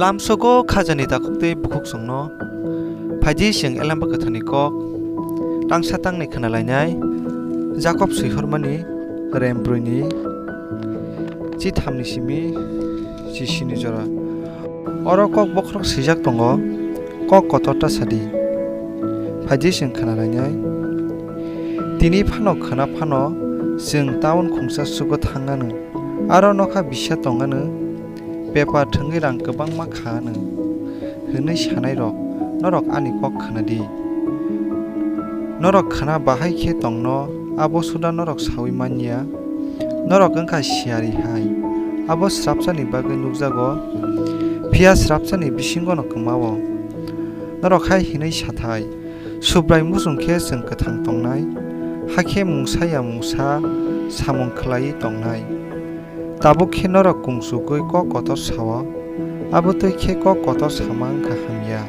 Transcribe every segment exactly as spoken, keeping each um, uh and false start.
Lamsogo khajani takhuk tei bukhuksongno phaidi chwng Elamba Kwtharni kok tangsa tangni khwnalainai. Jakob swihormani rem brwini chithamni simi chisini jora. Oro kok bokhorok swijak tongo, kok kotor ta sadi. Phaidi chwng khwnalainai. Tini phano khwna phano chwng town khungsa sugo thangano. Aro nokha bisa tongano, bepar thwngwi rang kwbangma kha ano, hwnwi sanairok, norok ani kok khwnadi. Norok khwna bahai khe tongno, abo suda norok saui manya. Norok wngkha siyari hai, abo srapsani bagwi nukjago, phiya srapsani bisingono kwmao. Norok hai hwnwi sathai, Subrai muchung khe chwng kwthang tongnai, hakhe mungsa ya mungsa samung khlaiwi tongnai. Tabuk khe norok kungsugwi kok kotor sao, abo twi khe kok kotor sama wngkha hamya.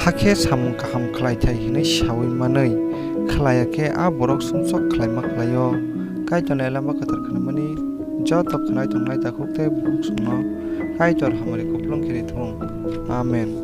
Hakhe samung kaham khlaithai hwnwi saui manwi khlaiya khe a borok sumsok khlaima khlaio. Kaitorni Elamba Kwthar khwnamani joto khwnai tongnai takhuk tei bukhuksongno Kaitor hamari kupulung khe rithung. Amen.